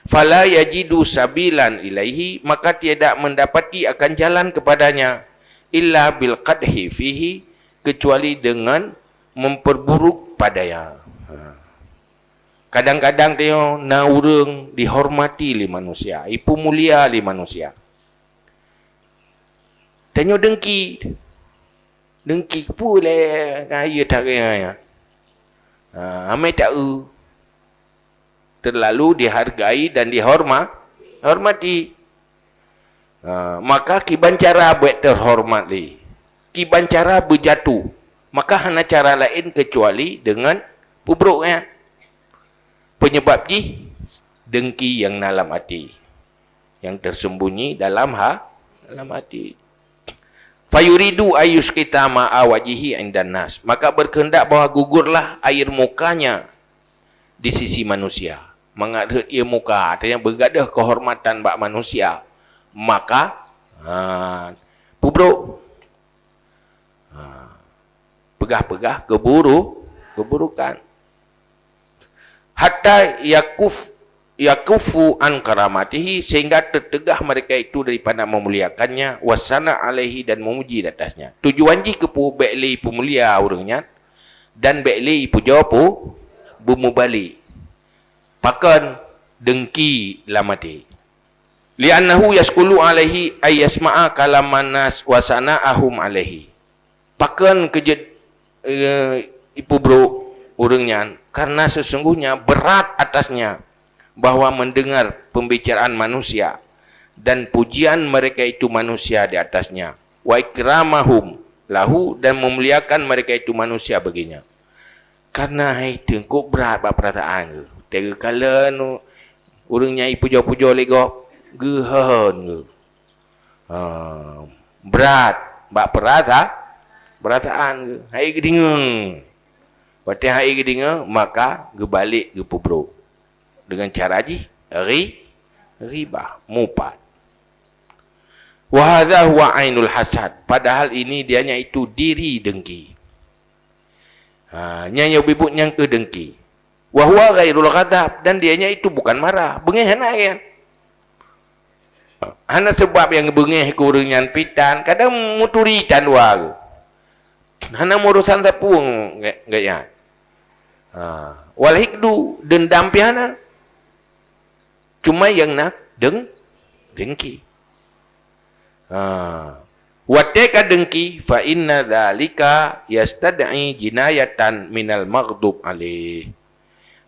Fala yajidu sabilan ilaihi, maka tidak mendapati akan jalan kepadanya, illa bil qadhi fihi, kecuali dengan memperburuk padanya. Ha. Kadang-kadang tanyoe na ureuëng dihormati lé manusia, ipeumulia lé manusia. Tanyoe dengki. Dengki keupeue lé kayée tarek nyan. Ha, amai ta-eu. Terlalu dihargai dan dihorma-, hormati. Ha, maka kiban cara bék teuhormat lé. Kiban cara beujatoh. Maka hana cara laén keucuali deungon peubrok nyan. Peunyeubab jih dengki nyang na lam até. Nyang tersembunyi dalam ha-, dalam até. Fayuridu ayyusqita ma'a wajhihi indan nas. Maka berkehendak bahwa gugurlah air mukanya di sisi manusia. Mangat rhot ie muka, artinya beugadoh keuhormatan bak manusia. Maka, ha, peubrok. Ha, peugah-peugah keuburu-, keuburukan. Hatta yakuf-, yakufu an karamatihi, sehingga teuteugah mereka itu daripada memuliakannya, wasana alaihi, dan memuji di atasnya. Tujuan jih keupeue? Bék lé peumulia ureuëng nyan, dan bék lé ipujoe pu-, beumubalek. Pakon? Dengki lam até. Li'annahu yasqulu alaihi ay yasma'a kalaman nas wa sana'ahum alaihi. Pakon keu jeuet, eh, ipeubrok ureuëng nyan? Karena sesungguhnya berat atasnya bahwa mendengar pembicaraan manusia dan pujian mereka itu manusia di atasnya, wa ikramahum lahu, dan memuliakan mereka itu manusia baginya. Karena hai teungku brat bak peurasaan geuh. Teuka kalon ureuëng nyang ipujoe-pujoe lé gob, geuhon geuh. Ha, brat bak peurasa-, peurasaan geuh. Hai geudeungoe. Watée hai geudeungoe, maka geubalek geupeubrok. Deungon cara jih, ri-, ribah, mupat. Wa hadza huwa ainul hasad. Padahal ini dianya itu diri dengki. Ha, nyan nyang bibut nyang keu dengki. Wa huwa ghairul ghadab, dan dianya itu bukan marah. Beungéh hana nyan. Hana sebab nyang beungéh keu ureuëng nyan pitan, kadang meuturi tan dua. Hana meurusan sapeue ngon, ngon nyan. Ha, wal hikdu, dendam pih hana. Cuma nyang na deng-, dengki. Ha. Watée ka dengki, fa inna dzalika yastad'i jinayatan minal maghdub alaih.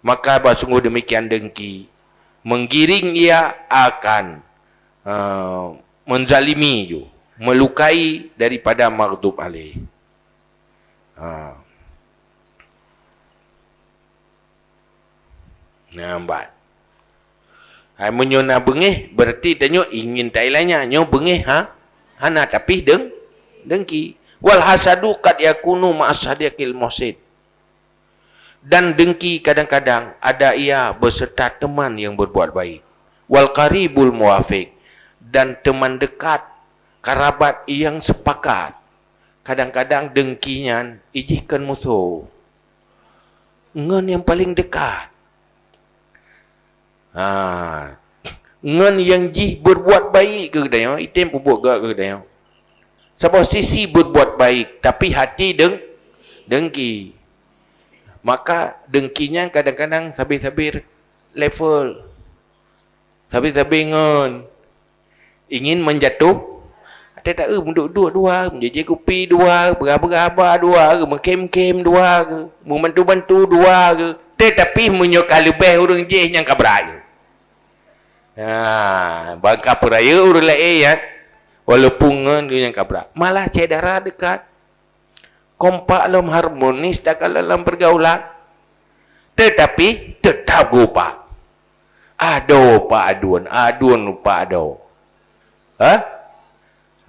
Maka bah sungguh demikian dengki menggiring ia akan, ha, menzalimi ju, melukai daripada maghdub alaih. Ha. Nambat. Hai meunyoe na beungéh, berarti tanyoe ingin tailanya. Nyoe beungéh ha? Hana, tapi deng-, dengki. Wal hasadu qad yakunu ma'as sadiqil muhsin. Dan dengki kadang-kadang ada ia beserta teman yang berbuat baik. Wal qaribul muwafiq, dan teman dekat, karabat yang sepakat. Kadang-kadang dengki nyan ijih kon musoh ngon nyang paleng dekat. Ha, Ngon nyang jih berbuat baik keu geutanyoe, item peubuet gak keu geutanyoe. Saboh sisi berbuat baik, tapi hati deng-, dengki. Maka dengki nyan kadang-kadang sabe-sabe level. Sabe-sabe ngon ingin menjatuh. Até taeu meuduek-duek dua, meujijik kupi dua, beurah-beurah haba dua, meukem-kem dua, meubantu-bantu dua. Tetapi meunyoe ka leubeh ureuëng jih nyang ka brat. Ha, ban ka peurayeuk ureuëng laén nyan, walaupun ngon geuh nyang ka brat. Malah syedara dekat. Kompak lom, harmonis takalon lam pergaulan. Tetapi tetap geupak. Adoe pak aduen, aduen pak adoe. Ha?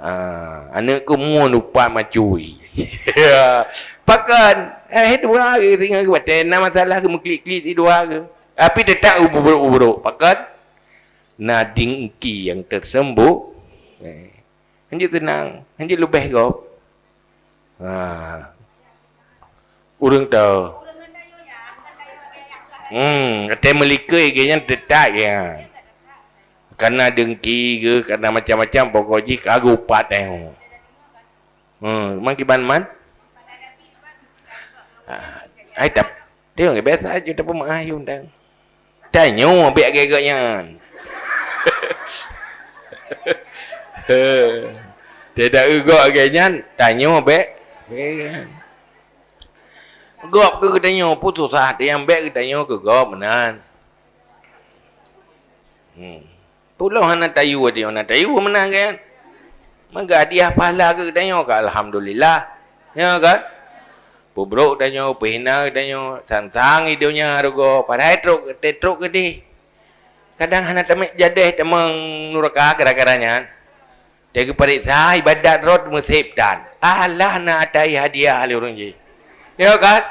Ah, aneuk keumuen upat macui. Pakon? Eh, dua ke singa ke batée, na masalah ke meuklik-klik di dua ke. Tapi tetap uburuk-uburuk. Pakon? Na dengki nyang tersembunyi. Eh. Hanjeuet teunang, hanjeuet leubeh gob. Ha. Ureuëng teu. Hmm, até meulikée geuh nyan teutat ya. Karena dengki geuh, karena macam-macam, pokok jih ka geupat eh. Hmm, man kiban man? Ah, ai tap. Dia biasa aja tapi mah ayun dah. Tanyoe bék gét-gét nyan. Tidak eugok gét nyan, tanyoe bék. Gob keu geutanyoe pun susah, nyang bék geutanyoe keu gob meunan. Hmm. Tulông hana tayue, tanyoe na tayue meunan kan. Maka hadiah pahala keu geutanyoe ka alhamdulillah. Ya kan? Peubrok tanyoe, peuhina tanyoe, sang-sang i donya rugoe, padahai trok, trok keudeh. Kadang hana tamé jadeh tamong nuraka gara-gara nyan. Teuka pareksa ibadat rot meusép tan. Allah na atai hadiah lé ureuëng jih. Ya kan?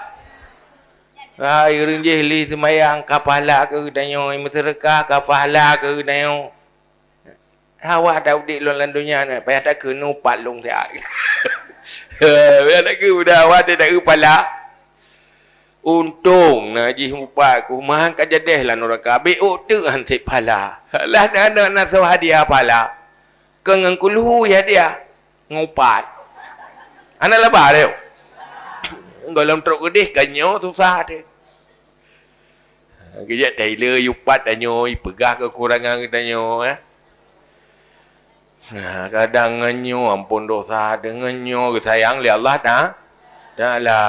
Hai ureuëng jih lé seumayang ka pahala keu geutanyoe, meuseudeukah ka pahala keu geutanyoe. Hawa ta udeb lôn lam donya nyoe, payah takeuneuk pat lôn siat. Payah takeuneuk, mudah awai teuh takeuneuk pala. Untông na jih upat ku, meuhan ka jadeh lam nuraka, bék ôk teuk han sép pala. Lah na, na, na soe hadiah pala. Keu ngon kulhu hadiah, ngon upat. Hana laba teuh. Gohlom trok keudeh ka nyoe susah teuh. Geujak taileu yupat tanyoe, ipeugah keukurangan geutanyoe, eh. Nah, kadang ngon nyoe ampôn dosa, deungon nyoe geusayang lé Allah Ta-, Taala.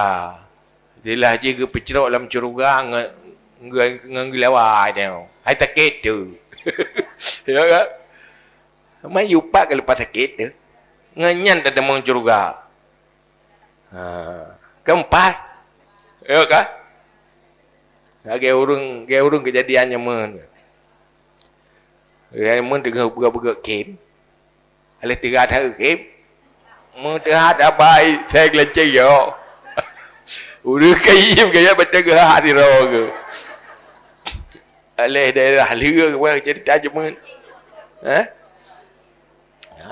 Silah jih geupeucrok lam syeuruga ngon, ngon, ngon geulawa tanyoe. Hai sakét teuh. Ya kan? Mai yupat ka leupah sakét teuh. Ngon nyan tatamong syeuruga. Ha, keumpat. Ya kan? Lagée ureuëng, lagée ureuëng keujadian nyoe meunan. Lagée meunan teungoh beugét-beugét kem. Aléh teuga that kem. Meuteuhat abai sai geulenceng yo. Ureuëng kayém gaya beuteuga sidroe geuh. Aléh daerah lheueh wah cerita cuma. Eh?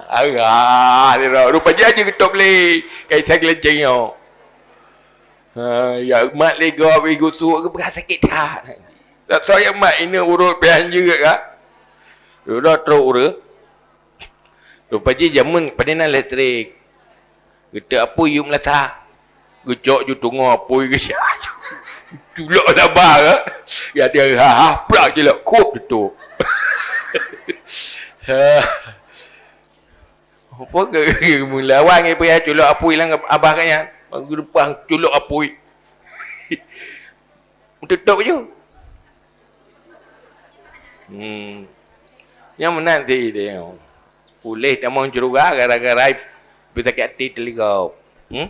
Arah sidroe. Rupa jih geutôb lé kai sai geulenceng nyoe. Ha, ya mat lé gob i gusuk geupeugah sakét that. Tak soe ya mat inong urot pih hanjeuet ka. Dudoe trok ureuëng. Rupa jih jameun padahai na listrik. Geuteuek apui yuem lasa. Geucok ju tungoe apui geucok. Culok laba ke. Ya dia ha ha prak culok kop tutup. Ha. Apa ke mulawan ke payah culok apui lam abah ka nyan. Geureumpah culok apui. Tutup ju. Hmm. Nyang meunan si dia. Puléh tamong syeuruga gara-gara beusakét até teuligau. Hmm?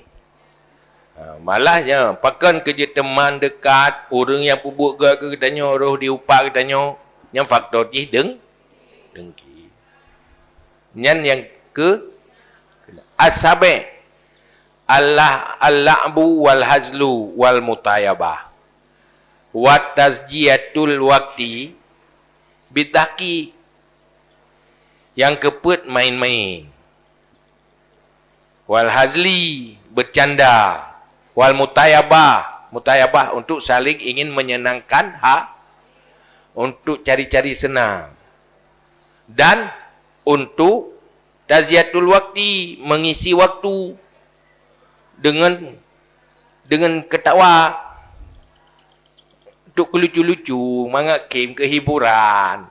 Ha, malah nyan, pakon keu jeuet teuma dekat ureuëng nyang peubuet gét keu geutanyoe roh di upak geutanyoe, nyang faktor jih deng-, dengki. Nyan nyang keu asabe Allah al-la'bu wal hazlu wal mutayabah. Wa tazjiyatul waqti bidhahki, nyang keupeuet main-main. Wal hazli, bercanda. Wal mutayabah, mutayabah untuk saling ingin menyenangkan ha-, untuk cari-cari senang. Dan untuk tazyidatul waqti, mengisi waktu dengan, dengan ketawa. Untuk keu lucu-lucu, mangat khém keu hiburan.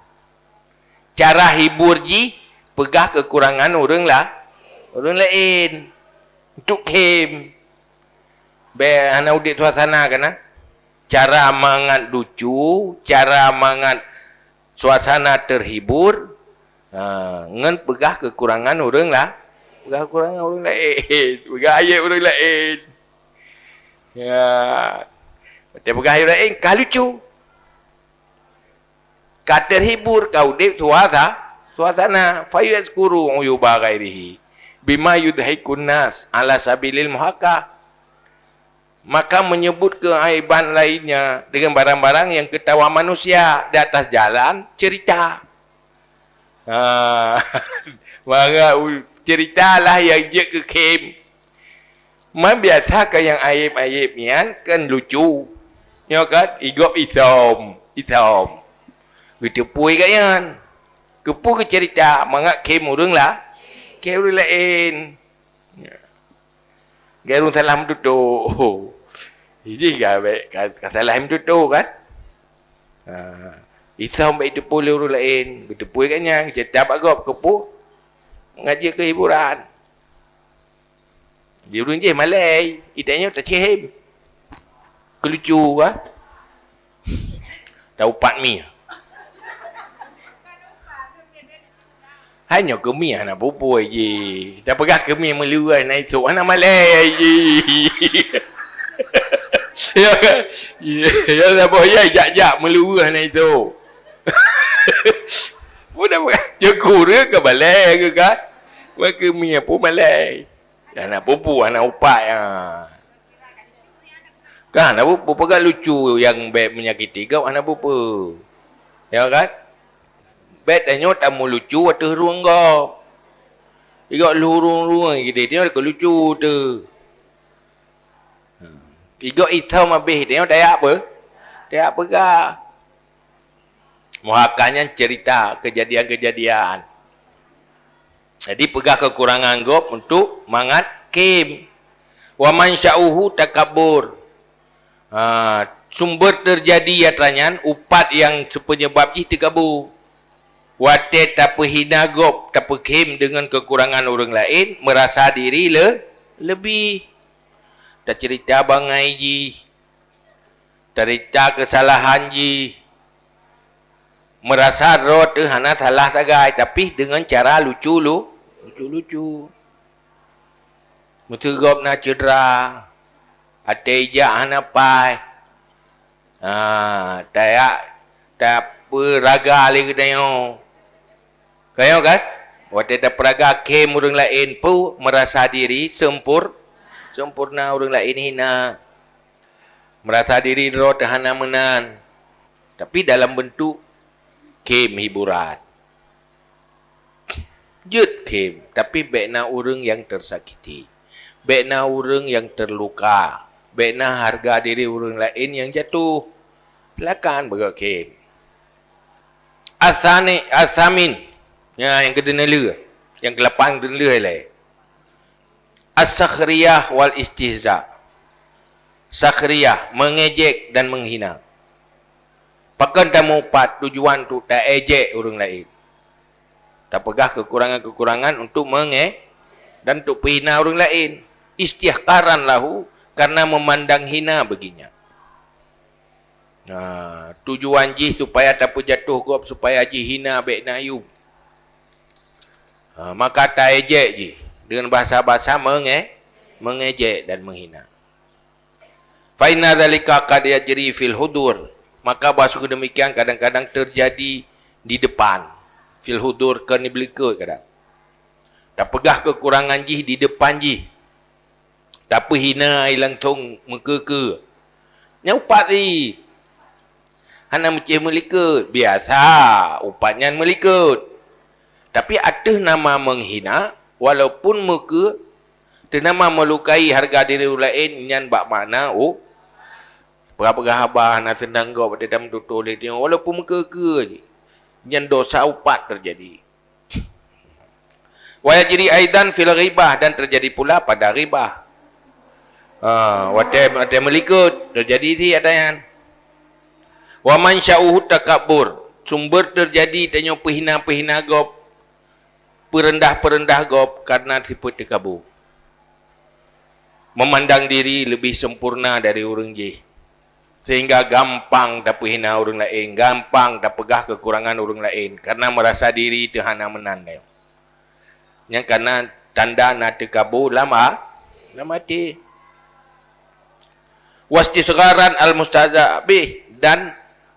Cara hibur jih, peugah kekurangan ureuëng la-, ureuëng laén. Untuk khém. Bèk hana udép suasana kana. Cara mangat lucu, cara mangat suasana terhibur, ha, ngon peugah kekurangan ureuëng la-, peugah kekurangan ureuëng laén, peugah aéb ureuëng laén. Ya. Watèe peugah aéb ureuëng laén, ka lucu. Ka terhibur, ka udép suasa-, suasana. Fayazkuru uyuba ghairihi bima yudhikun nas ala sabilil muhakah. Maka menyebut keaiban lainnya dengan barang-barang yang ketawa manusia di atas jalan cerita. Ha, maka u-, ceritalah yang jeuet keu khém. Man biasa ka nyang aéb-aéb nyan kan lucu. Nyoe kan, igop isom, isom. Geuteupue gobnyan. Keupeue geucerita mangat khém ureuëng la-, khém ureuëng laén. Ya. Geurueng salah meututoe. Jadi ka bèk, ka, ka salah meututoe kan? Ha. Isom bèk jiteupue lé ureuëng laén, geuteupue gobnyan, geucerita bak gob, keupeue? Ngaji keu hiburan. Di ureuëng jih malèe, i tanyoe tacém. Keu lucu ka? Taupat mi. Hai nyoe keumiah hana peue-peue jih. Tapeugah keumiah meuleueh na isok hana malèe jih. Ya kan? Ya, ya saboh ya jak-jak meuleueh na isok. Udah peugah, ya kureueng ka malèe ke kan? Wah keumiah pun malèe. Hana peue-peue, hana upat, ha. Kan, hana peue-peue, peugah lucu nyang bèk menyakiti gob, hana peue-peue. Ya kan? Bèk tanyoe tameulucu ateueh rueng gob. Igob lheueh rueng-rueng geude, tanyoe keuloe teuh. Igob isom abéh, tanyoe tajak peue? Tajak peugah. Muhakah nyan cerita kejadian-kejadian. Jadi peugah kekurangan gob untuk mangat khém. Wa mansya'uhu takabbur. Ha, sumber terjadi atra nyan upat nyang seupenyebab jih teukabu. Watèe tapeuhina gob, tapeukhém deungon kekurangan ureuëng laén, meurasa diri le-, leubeh. Taceurita bangai jih, taceurita keusalahan jih, meurasa droe teuh hana salah sagai, tapi deungon cara lucu lu-, lucu-lucu. Meuteugop na cedera, até ijak hana paih. Ha, tajak tapeuraga lé geutanyoe. Ka nyoe kan? Watèe tapeuraga khém ureuëng laén peue meurasa diri seumpur-, seumpurna, ureuëng laén hina. Meurasa diri droe teuh hana meunan. Tapi dalam beuntuk khém hiburan. Jeuet khém, tapi bèk na ureuëng nyang teusakiti. Bèk na ureuëng nyang teuluka. Bèk na hareuga diri ureuëng laén nyang jatoh. Silakan beugot khém. Asani, asamin. Nyan nyang keudeuneulheueh. Nyang keulapan keudeuneulheueh ilèe. As-sakhriyah wal istihza. Sakhriyah, mengejek dan menghina. Pakon tameuupat tujuan untuk taejek ureuëng laén. Tapeugah kekurangan-kekurangan untuk menge-, dan untuk peuhina ureuëng laén. Istihqaran lahu, karena memandang hina baginya. Ha, tujuan jih supaya tapeujatoh gob, supaya jihina bèk na yum. Ha, maka taejek jih dengan bahasa-bahasa menge-, mengejek dan menghina. Fa inna dzalika qad yajri fil hudur. Maka bahasa demikian kadang-kadang terjadi di depan. Fil hudur, keu di meulikot kadang. Tapeugah kekurangan jih di depan jih. Tapeuhina i langsong meukeue-keue. Nyan upat jih. Hana meucéh meulikot. Biasa upat nyan meulikot. Tapi ateueh nama menghina, walaupun meukeue, ateueh nama meulukai hareuga diri ureuëng laén, nyan bak makna u-, peugah-peugah haba hana seunang gob watèe tameututoe lé tanyoe, walaupun meukeue-keue jih. Nyan dosa upat teujadi. Wa yajri aidan fil ghibah, dan terjadi pula pada ghibah. Ha, watèe, watèe meulikot, terjadi di ata nyan. Wa mansya'uhu takabbur, sumber terjadi tanyoe peuhina-peuhina gob, peureundah-peureundah gob karena sifat teukabu. Memandang diri lebih sempurna dari ureueng jih. Sehingga gampang tapeuhina ureueng laén, gampang tapeugah kekurangan ureueng laén, karena merasa diri teuh hana meunan lé. Nyang kana tanda na teukabu lam a-, lam até. Wastisgharan al-mustahza bih, dan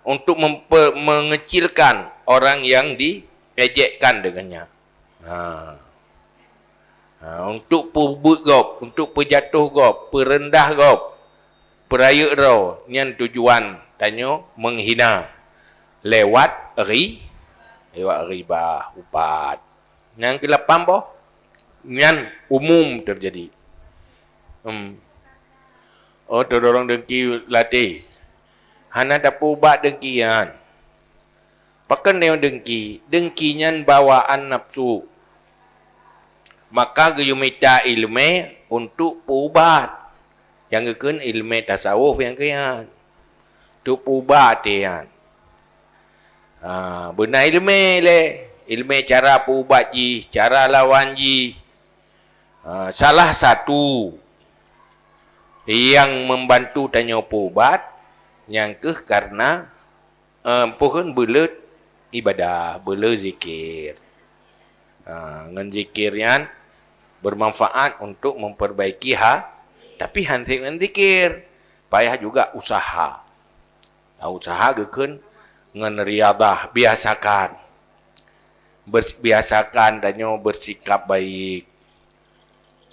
untuk mempe-, mengecilkan orang yang diejekkan dengannya. Ha. Ha, untuk peubeuet gob, untuk peujatoh gob, peureundah gob, peurayeuk droe, nyan tujuan tanyoe menghina lewat ri-, lewat ghibah, upat. Nyang keulapan boh, nyan umum terjadi. Hmm. Oh, teudorong dengki lam até. Hana tapeuubat dengki nyan. Pakon nyoe dengki? Dengki nyan bawaan nafsu. Maka geuyue mita ileumèe untuk peuubat. Nyang geukheun ileumèe tasawuf nyang keu nyan. Untuk peuubat até nyan. Ha, beuna ileumèe lé. Ileumèe cara peuubat jih, cara lawan jih. Ha, salah satu nyang membantu tanyoe peuubat, nyang keuh karena, eh, peue kheun, beuleut ibadah, beuleut zikir. Ha, ngon zikir nyan bermanfaat untuk memperbaiki ha-, tapi han sép ngon zikir, payah juga usaha. Ha, usaha geukheun ngon riadah, biasakan. Bers-, biasakan tanyoe bersikap baik.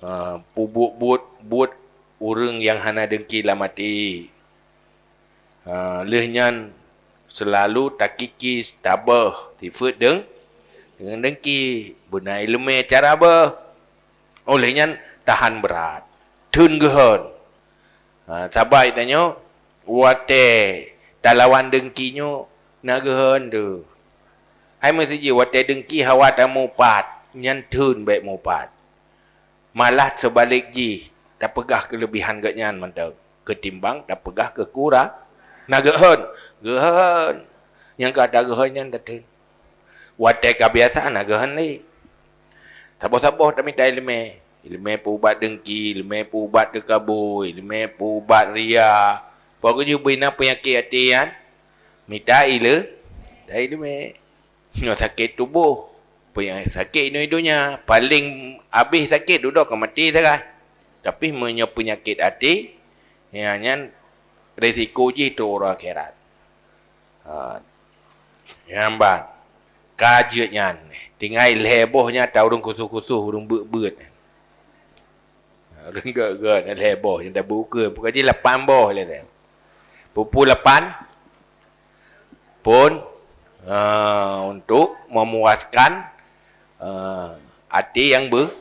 Ha, peubuet-buet, buet ureueng nyang hana dengki lam até. Ha, lheueh nyan seulalu takikis, tabeuh sifeuet deng-, deungon dengki. Beuna ileumèe cara beuh. Óh lheueh nyan tahan brat. Theun geuhon. Ha, sabai tanyoe, watèe talawan dengki nyoe na geuhon teuh. Hai meuseujid watèe dengki hawa tameuupat, nyan theun bèk meuupat. Malah seubalek jih, tapeugah keuleubihan geuh nyan mantong, keutimbang tapeugah keukura-, na geuhon, geuhon. Nyang ka tageuhon nyan tatheun. Watèe ka biasa na geuhon lé. Saboh-saboh tamita ileumèe. Ileumèe peuubat dengki, ileumèe peuubat teukabu, ileumèe peuubat ria. Pokok jih bina peunyakét até nyan, mita ile-, mita ileumèe. Nyoe sakét tuboh, peunyakét sakét inoe donya, paleng abéh sakét dudoe ka maté sagai. Tapi meunyoe peunyakét até, nyan, nyan risiko jih trok uroe akhirat. Ha, nyan ban. Ka jeuet nyan. Tinggai lhèe boh nyan ata ureueng khusoh-khusoh, ureueng beuet-beuet. Ureueng gèt-gèt nyan lhèe boh nyan tabeuet ukeue. Pokok jih lapan boh lé. Peue-peue lapan? Phôn, ha, untuk memuaskan, ha, até nyang beu-,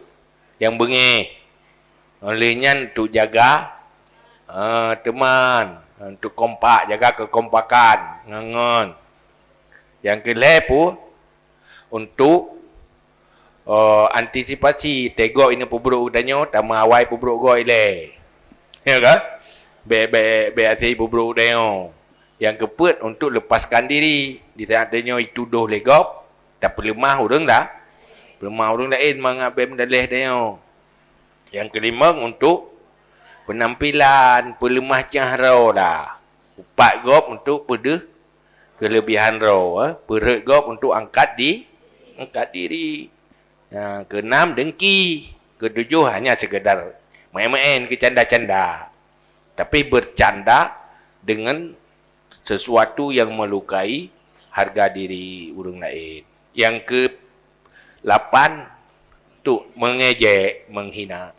nyang beungéh. Óh lheueh nyan untuk jaga, eh, teuman, untuk kompak, jaga keukompakan ngon, ngon. Nyang keu lhèe pih untuk, eh, antisipasi, teugob ineuk peubrok geutanyoe, tameuawai peubrok gob ilèe. Ya kan? Bèk, bèk, bèk até peubrok geutanyoe. Nyang keupeuet untuk lepaskan diri. Di saat tanyoe jitudôh lé gob, tapeuleumah ureueng la-, peuleumah ureueng laén mangat bèk meudalèh tanyoe. Nyang keulimong untuk peunampilan, peuleumah cahra dah. Upat gob untuk peudeuh keuleubihan droe, eh, peurhot gob untuk angkat di-, angkat diri. Nyang keunam dengki, keutujoh hanya sekedar maén-maén, keucanda-canda. Tapi bercanda dengan sesuatu yang melukai harga diri ureueng laén. Nyang keulapan, untuk mengejek, menghina.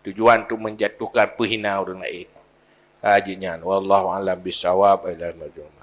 Tujuan untuk menjatuhkan, peuhina ureueng laén. Ha, jih nyan. Wallahu a'lam bissawab. Ilaihi marji'un.